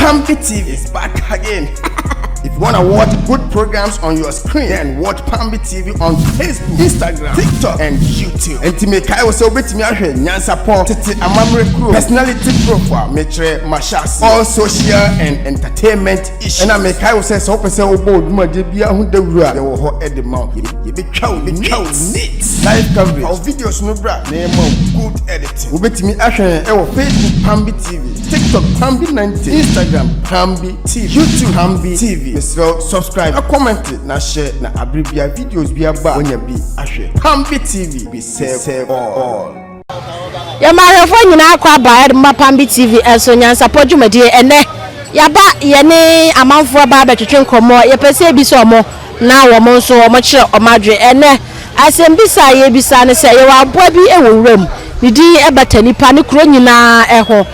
Pambi TV is back again. If you wanna watch good programs on your screen, then watch Pambi TV on Facebook, Instagram, TikTok, and YouTube. Enti mekae wo sɛ wobɛtumi ahwɛ nyansapɔ tete amammerɛ kuro personality profile mekyerɛ mahyɛ all social and entertainment issues. Ɛna mekae wo sɛ sɛ wopɛ sɛ wobɔ wo dwumadie biara ho dawuro a yɛwɔ hɔ de ma wo. Yɛbɛtwa wo yɛbɛtwa wo neat live coverage. Fa wo videos no bra na yɛma wo good editing. Wobɛtumi ahwɛ yɛn ɛwɔ Facebook Pambi TV, TikTok Pambi 90, Instagram Pambi TV, YouTube Pambi TV. Mesrɛ wo subscribe na comment na hyɛ na abere bia videos bi aba a woanya bi ahwɛ. Pambi TV, we serve all. Yɛma ahwɛfoɔ nyinaa akɔ aba ɛde mma Pambi TV ɛso nyansapɔ dwumadie ɛnɛ yaba yɛne amanfoɔ aba abɛtwetwe nkɔmmɔ yɛpɛ sɛ yɛbisa ɔmo na wɔn nso wɔn kyerɛ wɔn adwene ɛnɛ asɛmbisa a yɛbisa ne sɛ yɛwɔ aboa bi wɔ wuram ne din ɛbata nipa ne kuro nyinaa ɛho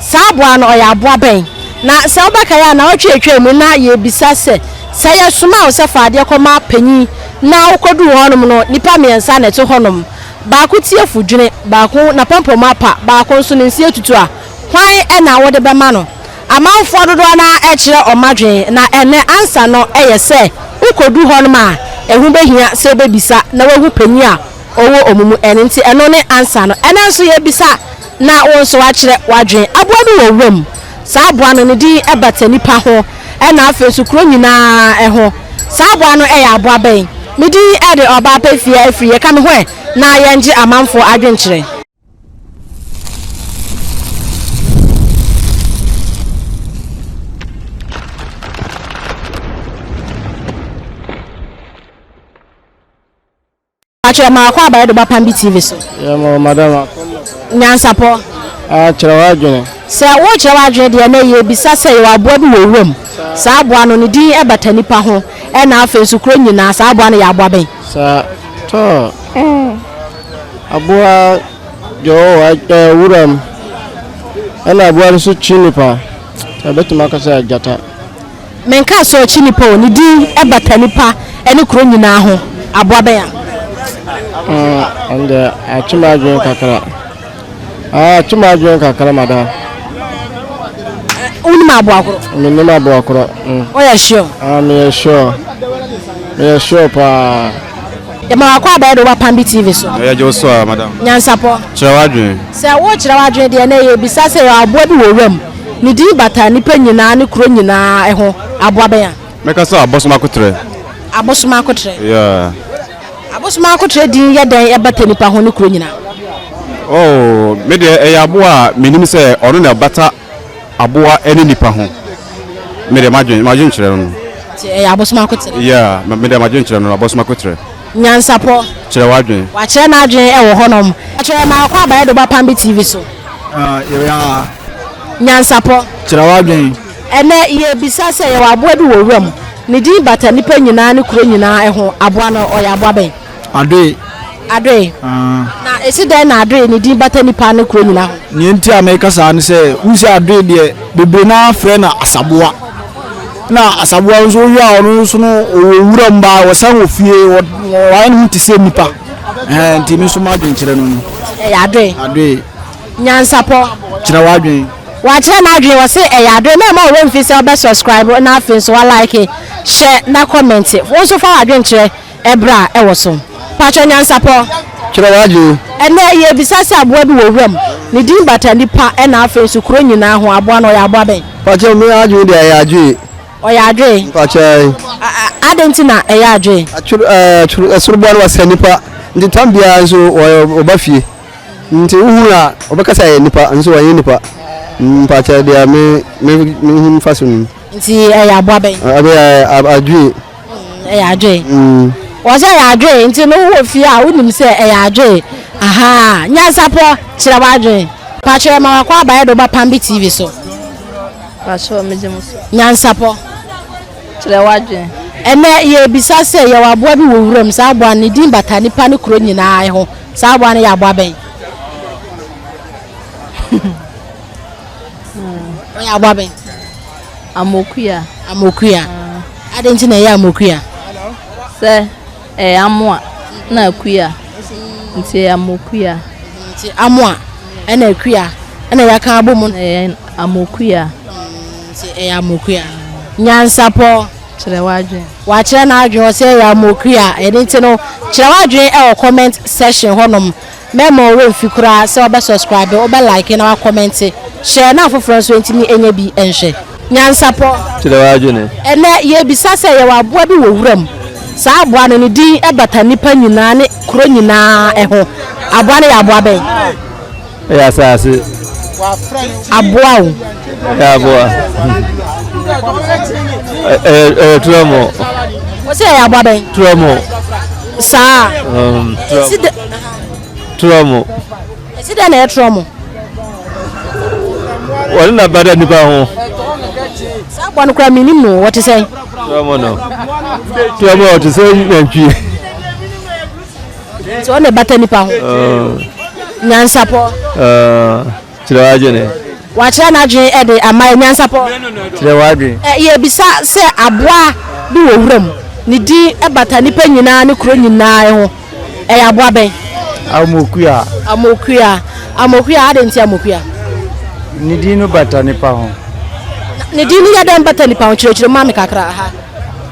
saa aboa no ɔyɛ aboa bɛn na sɛ wobɛkae a na ɔtwe atwa mu na yɛbisa sɛ sɛ yɛsoma wo sɛ fa adeɛ kɔma panyin na wokɔduu hɔnom no nipa mmiɛnsa na ɛte hɔnom Baako ti afu dwene, baako n'apampam apa, baako nso ne nse atutu a, hwan na wode bɛma no? Amanfoɔ dodoɔ no ara kyerɛ wɔn adwene, na ɛnnɛ ansa no yɛ sɛ wokɔdu hɔnom a, ɛho bɛhia sɛ wobɛbisa na woahu panin a ɔwɔ wɔn mu. Ɛno nti ɛno ne ansa no. Ɛnnɛ nso yɛrebisa na wo nso woakyerɛ w'adwene. Aboa bi wɔ wuram. Saa aboa no, ne din bata nnipa ho, ɛnna afei nso kuro nyinaa ho. Saa aboa no yɛ aboa bɛn? Me din de Ɔbaa Pɛfia Afriyie. Ka me ho ɛ na yɛngye amanfoɔ adwenkyerɛ. Akyerɛ ma akɔ abayɛ do ba Pambi TV so. Yɛ ma madam. Nyansapɔ. Ah, kyerɛ w'adwene. Sɛ wokyerɛ w'adwene deɛ na yɛbisa sɛ yɛwɔ aboa bi wɔ wuram. Saa aboa no ne din bata nipa ho ɛna afei nso kuro nyinaa saa aboa no yɛ aboa bɛn? Saa tɔ aboa deɛ ɔwɔ ɛɛ wuram ɛna aboa no nso kyi nipa. Ɛbɛtumi aka sɛ gyata. Menkaa sɛ ɔkye nipa o, ne din bata nipa ne kuro nyinaa ho. Aboa bɛn a? Ah, ɛno deɛ atwe m'adwene kakra. Ah, atwe m'adwene kakra madam. Wonim aboa korɔ? Menim aboa korɔ. Mm. Woyɛ sure? Ah, meyɛ sure. Meyɛ sure paa. Yɛma wakɔ abɛyɛ de woba Pambi TV so. Yɛgye wo so a, madam. Nyansapɔ. Kyerɛ w'adwene. Sɛ wokyerɛ w'adwene deɛ na yɛbisa sɛ yɛwɔ aboa bi wɔ wuram. Ne din bata nnipa nyinaa ne kuro nyinaa ho. Aboa bɛn a? Mɛka sɛ abosom akotrɛ. Abosom akotrɛ. Yeah. Abosom akotrɛ din yɛ dɛn ɛbata nnipa ho ne kuro nyinaa? Oh, me deɛ ɛyɛ aboa a menim sɛ ɔno na ɛbata aboa ne nipa ho. Me deɛ m'adwene m'adwenkyerɛ no no. Nti ɛyɛ abosom akotrɛ? Yeah, me deɛ m'adwenkyerɛ no no abosom akotrɛ. Nyansapɔ. Kyerɛ w'adwene. Wakyerɛ n'adwene wɔ hɔnom. Kyerɛ ma akɔ abayɛ do ba Pambi TV so. Yeah. Nyansapɔ. Kyerɛ w'adwene. Ɛnɛ yɛrebisa sɛ yɛwɔ aboa bi wɔ wuram. Ne din bata nnipa nyinaa ne kuro nyinaa ho. Aboa no ɔyɛ aboa bɛn? Adoe. Adoe. Na ɛsi dɛn na adoe ne din bata nnipa ne kuro nyinaa ho? Nea nti a meka saa ne sɛ, wohu sɛ adoe deɛ bebree no ara frɛ no asaboa. Na asaboa nso wohwɛ a ɔno nso no ɔwɔ wuram baa ɔsan wɔ fie wayɛ ne ho te sɛ nipa. Ɛɛ nti me nso m'adwenkyerɛ no no. Ɛyɛ adoe. Adoe. Nyansapɔ. Kyerɛ w'adwene. Wakyerɛ n'adwene ɔse ɛyɛ adoe mɛmma wo werɛ mfi sɛ wobɛ subscribe na afei nso wa like, hyɛ na comment. Wo nso fa w'adwenkyerɛ Ɛberɛ a ɛwɔ so. Paatwɔ Nyansapɔ. Kyerɛ w'adwene. Ɛnnɛ yɛrebisa sɛ aboa bi wɔ wuram, ne din bata nnipa ɛna afei nso kuro nyinaa ho, aboa no ɔyɛ aboa bɛn? Paatwɔ me adwene deɛ ɛyɛ adwee. Ɔyɛ adwee? Mpakyɛ ae. Adɛn nti na ɛyɛ adwee? Atwere ɛɛ atwere ɛsoroboa no wɔsɛ nnipa nti tam biara nso wɔba fie nti wohu a wɔbɛka sɛ ɛyɛ nnipa nso wɔnyɛ nnipa mpakyɛ deɛ me me mehu fa so no. Nti ɛyɛ aboa bɛn? Ɛbɛyɛ adwee. Ɛyɛ adwee. Wɔ sɛ ɛyɛ adwee nti no wowɔ fie a wonim sɛ ɛyɛ adwee. Ahaa nyansapɔ kyerɛ w'adwene. Pakyɛ ma wakɔ abayɛ do ba Pambi TV so. Pakyɛ megye mo so. Nyansapɔ. Kyerɛ w'adwene. Ɛnɛ yɛrebisa sɛ yɛwɔ aboa bi wɔ wuram saa aboa no ne din bata nipa ne kuro nyinaa ho saa aboa no yɛ aboa bɛn? Ɔyɛ aboa bɛn? Amokua. Amokua. Adɛn nti na ɛyɛ amokua? Sɛ ɛyɛ amoa na akua nti ɛyɛ amokua. Nti amoa ɛna akua ɛna yɛaka abɔ mu. Ɛyɛ amokua. Nti ɛyɛ Amokua. Nyansapɔ. Kyerɛ w'adwene. Wakyerɛ n'adwene ɔsɛ ɛyɛ Amokua. Ɛno nti no kyerɛ w'adwene ɛwɔ comment section hɔnom. Mɛmma wo werɛ mfi koraa sɛ wobɛ subscribe, wobɛ like na wa comment. Share na afoforɔ nso ntumi nyɛ bi nhwɛ. Nyansapɔ. Kyerɛ w'adwene. Ɛnnɛ yɛrebisa sɛ yɛwɔ aboa bi wɔ wuram. Saa aboa no ne din bata nnipa nyinaa ne kuro nyinaa ho. Aboa no yɛ aboa bɛn? Ɛyɛ asase. Aboa o. Ɛyɛ aboa. Ɛyɛ ɛyɛ turɔmɔ. Wɔsi ɛyɛ aboa bɛn? Turɔmɔ. Saa. Um, turɔmɔ. Turɔmɔ. Esi dɛn na ɛyɛ trɔmo? Wɔne na bada nipa ho. Saa aboa no koraa menim no, wɔte sɛn? Trɔmo no. Trɔmo ɔte sɛ nantwie. Nti ɔna ɛbata nipa ho. Nyansapɔ. Kyerɛ w'adwene. Wakyerɛ n'adwene ɛde ama yɛ nyansapɔ. Kyerɛ w'adwene. Ɛ yɛbisa sɛ aboa bi wɔ wuram, ne din bata nipa nyinaa ne kuro nyinaa ho. Ɛyɛ aboa bɛn? Amokua. Amokua. Amokua, adɛn nti amokua? Ne din no bata nipa ho. Ne din no yɛ dɛn bata nipa ho? Kyerɛkyerɛ mu ma me kakra. Aha.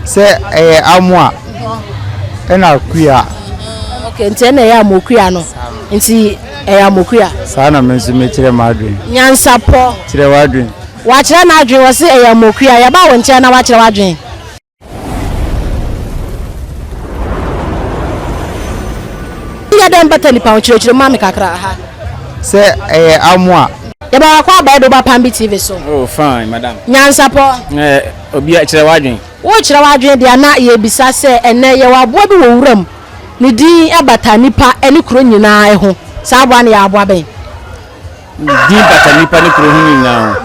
Sɛ ɛyɛ amoa ɛna kua. Okay, nti ɛna ɛyɛ amokua no. Nti ɛyɛ amokua. Saa na me nso mekyerɛ m'adwene. Nyansapɔ. Kyerɛ w'adwene. Wakyerɛ n'adwene, wɔse ɛyɛ amokua. Yɛba wo nkyɛn na wakyerɛ w'adwene. Yɛ dɛn bata nipa ho kyerɛkyerɛ mu ma me kakra aha. Sɛ ɛyɛ amoa. Yɛba wakɔ aba ɛde woba Pambi TV so. Oh fine madam. Nyansapɔ. Eh obi kyerɛ w'adwen. Wo kyerɛ w'adwen deɛ na yɛbisa sɛ ɛnɛ yɛwɔ aboa bi wɔ wuram ne din bata nipa ne kuro nyinaa ho saa aboa no yɛ aboa bɛn? Din bata nipa ne kuro ho nyinaa ho.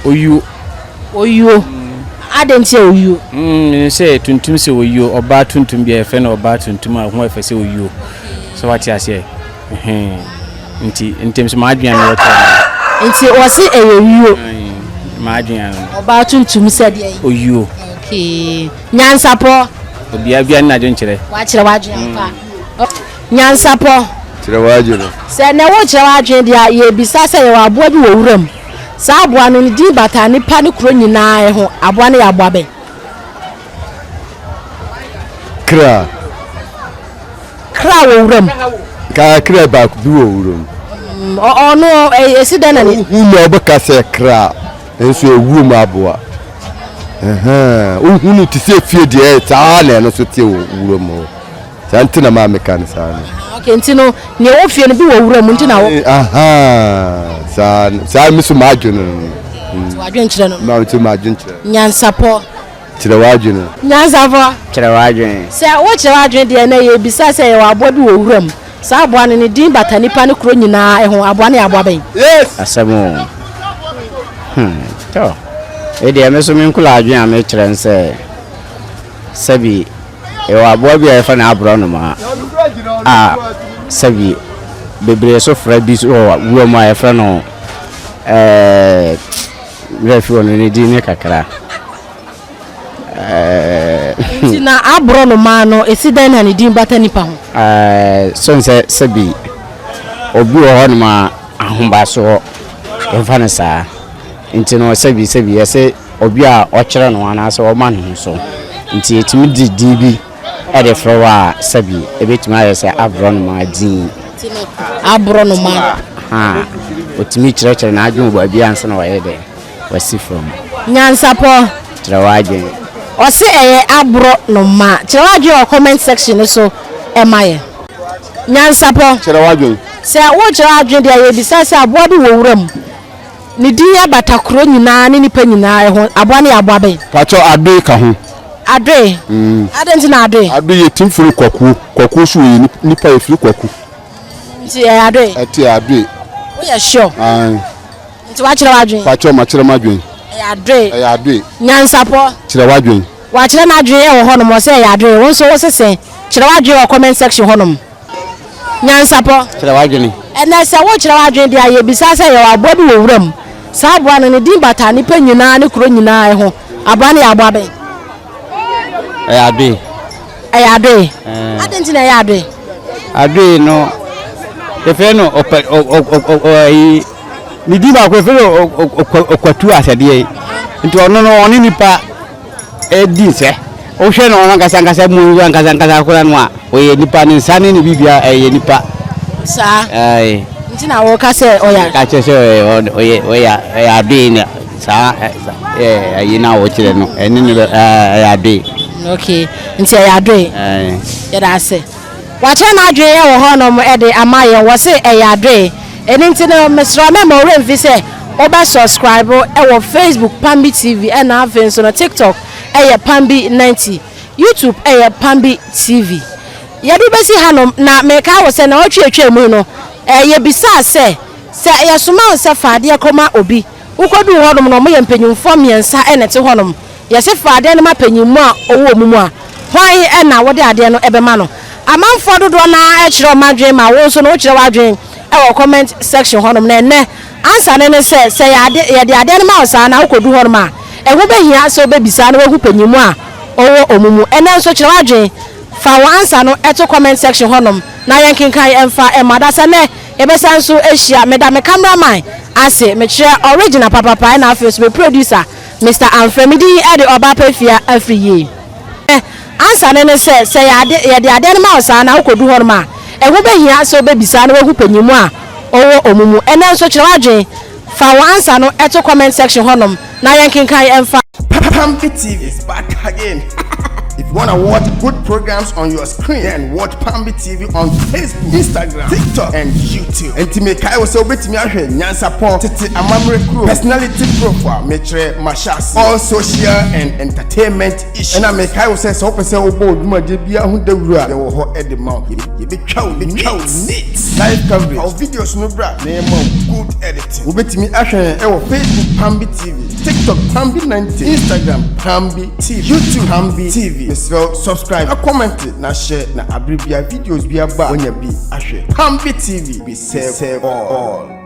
Oyuo. Oyuo. Adɛn nti a oyuo? Mm, menim sɛ tuntum sɛ oyuo, ɔbaa tuntum deɛ yɛfrɛ no ɔbaa tuntum a ho ɛfɛ sɛ oyuo. Sɛ wate aseɛ? Ɛhɛn. Nti, ntem so m'adwene a mewɔ kyerɛ no. Nti wɔse ɛyɛ oyuo. M'adwene ano. Ɔbaa tuntum sɛ deɛ? Oyuo. Okay. Nyansapɔ. Obiara biara ne n'adwenkyerɛ. Wakyerɛ w'adwene ampa. Nyansapɔ. Kyerɛ w'adwene. Sɛ nnɛ worekyerɛ w'adwene deɛ a, yɛrebisa sɛ yɛwɔ aboa bi wɔ wuram. Saa aboa no, ne din bata nnipa ne kuro nyinaa ho. Aboa no yɛ aboa bɛn? Kra. Kra wɔ wuram. Ka kra baako bi wɔ wuram. Mm, ɔno ɛsi dɛn na ne. Wohu na ɔbɛka sɛ kra nso ewuram aboa. Wohu no te sɛ fie deɛ saa na ɛno nso te wɔ wuram hɔ. Saa nti na maa meka no saa no. Okay, nti no nea ɛwɔ fie no bi wɔ wura mu nti na wɔ. Ahaa, saa saa mi so m'adwene no. Nti w'adwene kyerɛ no. Ma nti m'adwene kyerɛ. Nyansapɔ. Kyerɛ w'adwene. Nyansapɔ. Kyerɛ w'adwene. Sɛ wokyerɛ w'adwene deɛ na yɛbisa sɛ yɛwɔ aboa bi wɔ wura mu. Saa aboa no ne din bata nipa ne kuro nyinaa ho. Aboa no yɛ aboa bɛn? Yes. Asɛm o. Hmm, tɔ. Edeɛ me so me nkula adwene a mekyerɛ nsɛ sɛbi Yɛwɔ aboa bi a yɛfrɛ no aborɔnoma a sɛbi bebree nso frɛ bi nso wɔ wuram a yɛfrɛ no ɛɛ werɛ fi wɔ no ne din ne kakra. Ɛɛ. Nti na aborɔnoma no esi dɛn na ne din bata nipa ho? Ɛɛ sɛn sɛ sɛbi obi wɔ hɔnom a ahobasoɔ yɛmfa no saa nti no sɛbi sɛbi yɛse. Obi a ɔkyerɛ ne ho anaasɛ ɔma ne ho so nti yɛtumi de din bi de frɛ wo a sɛbi ɛbɛtumi ayɛ sɛ aborɔnoma din. Nti no aborɔnoma. Ahaa, ɔtumi kyerɛkyerɛ n'adwene wɔ baabi ansa na wayɛ dɛ, wasi fam. Nyansapɔ. Kyerɛ w'adwene. Ɔse ɛyɛ aborɔnoma. Kyerɛ w'adwene wɔ comment section no so ma yɛn. Nyansapɔ. Kyerɛ w'adwene. Sɛ worekyerɛ w'adwene deɛ a yɛbisa sɛ aboa bi wɔ wuram. Ne din bata kuro nyinaa ne nipa nyinaa ho. Aboa no yɛ aboa bɛn? Pakyɛw adoe ka ho. Adoe? Adɛn nti na adoe? Adoe yɛ tim firi kwakuo. Kwakuo so yɛ nipa yɛ firi kwaku. Nti ɛyɛ adoe? Ɛte adoe. Woyɛ sure? Ae. Nti wakyerɛ w'adwene? Pakyɛw makyerɛ m'adwene. Ɛyɛ adoe. Ɛyɛ adoe. Nyansapɔ. Kyerɛ w'adwene. Wakyerɛ n'adwene wɔ hɔnom ɔsɛ ɛyɛ adoe. Wo nso wo se sɛn? Kyerɛ w'adwene wɔ comment section hɔnom. Nyansapɔ. Kyerɛ w'adwene. Ɛnnɛ, sɛ worekyerɛ w'adwene deɛ a, yɛbisa sɛ, yɛwɔ aboa bi wɔ wuram. Saa aboa no, ne din bata nnipa nyinaa ne kuro nyinaa ho. Aboa no yɛ aboa bɛn? Ɛyɛ adoe. Ɛyɛ adoe? Adɛn nti na ɛyɛ adoe? Adoe no, yɛfrɛ no ɔpɛ ɔ ɔ ɔ ayi. Ne din baako yɛfrɛ no ɔkwatu asɛdeɛ nti ɔno no ɔne nipa di nsɛ. Wohwɛ no ɔno ankasa ankasa mu ankasa ankasa koraa no a ɔyɛ nipa ne nsa ne ne biribiara ɛyɛ nipa. Saa. Ae. Nti na wɔka sɛ ɔyɛ. Ka kyerɛ sɛ ɔyɛ ɔyɛ ɔyɛ ɔyɛ adoe na saa ɛɛ ayi na wɔkyerɛ no ɛne ne bɛ ɛyɛ adoe. Okay nti ɛyɛ adoe. Ae. Yɛda ase. Wakyerɛ n'adwene wɔ hɔnom de ama yɛn, wɔse ɛyɛ adoe. Ɛno nti no mesrɛ wo mɛmma wo werɛ mfi sɛ wobɛ subscribe wɔ Facebook Pambi TV ɛna afei nso no TikTok ɛyɛ Pambi 90, YouTube ɛyɛ Pambi TV. Yɛde wo bɛsi hanom na mekae wo sɛ naawɔtwe a ɛtwaa mu yi no yɛbisaa sɛ, sɛ yɛsoma wo sɛ fa adeɛ kɔma obi, wokɔduu hɔnom no wɔyɛ mpanyimfoɔ mmiɛnsa na ɛte hɔnom, Yɛse fa adeɛ no ma panyin mu a ɔwɔ wɔn mu a, hwan na wode adeɛ no bɛma no? Amanfoɔ dodoɔ no ara kyerɛ wɔn adwene ma wo nso no wokyerɛ w'adwene wɔ comment section hɔnom. Na ɛnnɛ answer no ne sɛ, sɛ yɛde adeɛ no ma wo saa na wokɔdu hɔnom a, ɛho bɛhia sɛ wobɛbisa na woahu panyin mu a ɔwɔ wɔn mu. Ɛnnɛ nso kyerɛ w'adwene, fa wo answer no to comment section hɔnom na yɛnkenkan mfa mma. Adasa nnɛ yɛbɛsan nso ahyia. Meda me camera man ase, mekyerɛ original papapa ɛna afei nso me producer Mister Amfrɛ, me din de Ɔbaa Pafia afiri yie. Ansa no ne sɛ, sɛ yɛade, yɛde adeɛ no ma wo saa na wokɔdu hɔnom a, ɛho bɛhia sɛ wobɛbisa na woahu panyin mu a ɔwɔ wɔn mu. Ɛnnɛ nso kyerɛ w'adwene, fa wo ansa no to comment section hɔnom na yɛnkenkan mfa. Pambi TV is back again. If you wanna watch good programs on your screen, then watch Pambi TV on Facebook, Instagram, TikTok, and YouTube. Enti mekae wo sɛ wobɛtumi ahwɛ Nyansapɔn, Tete Amammerɛ Kuro, Personality Profile, mekyerɛ mahyɛ all social and entertainment issues. Ɛna mekae wo sɛ sɛ wopɛ sɛ wobɔ wo dwumadie biara ho dawuro a, yɛwɔ hɔ de ma wo. Yɛbɛtwa wo neat. Live coverage. Fa wo videos no bra na yɛma wo good editing. Wobɛtumi ahwɛ yɛn wɔ Facebook Pambi TV, TikTok Pambi 90, Instagram Pambi TV, YouTube Pambi TV. Mesrɛ wo subscribe na comment na hyɛ na abere bia videos bi aba a woanya bi ahwɛ. Pambi TV, we serve all.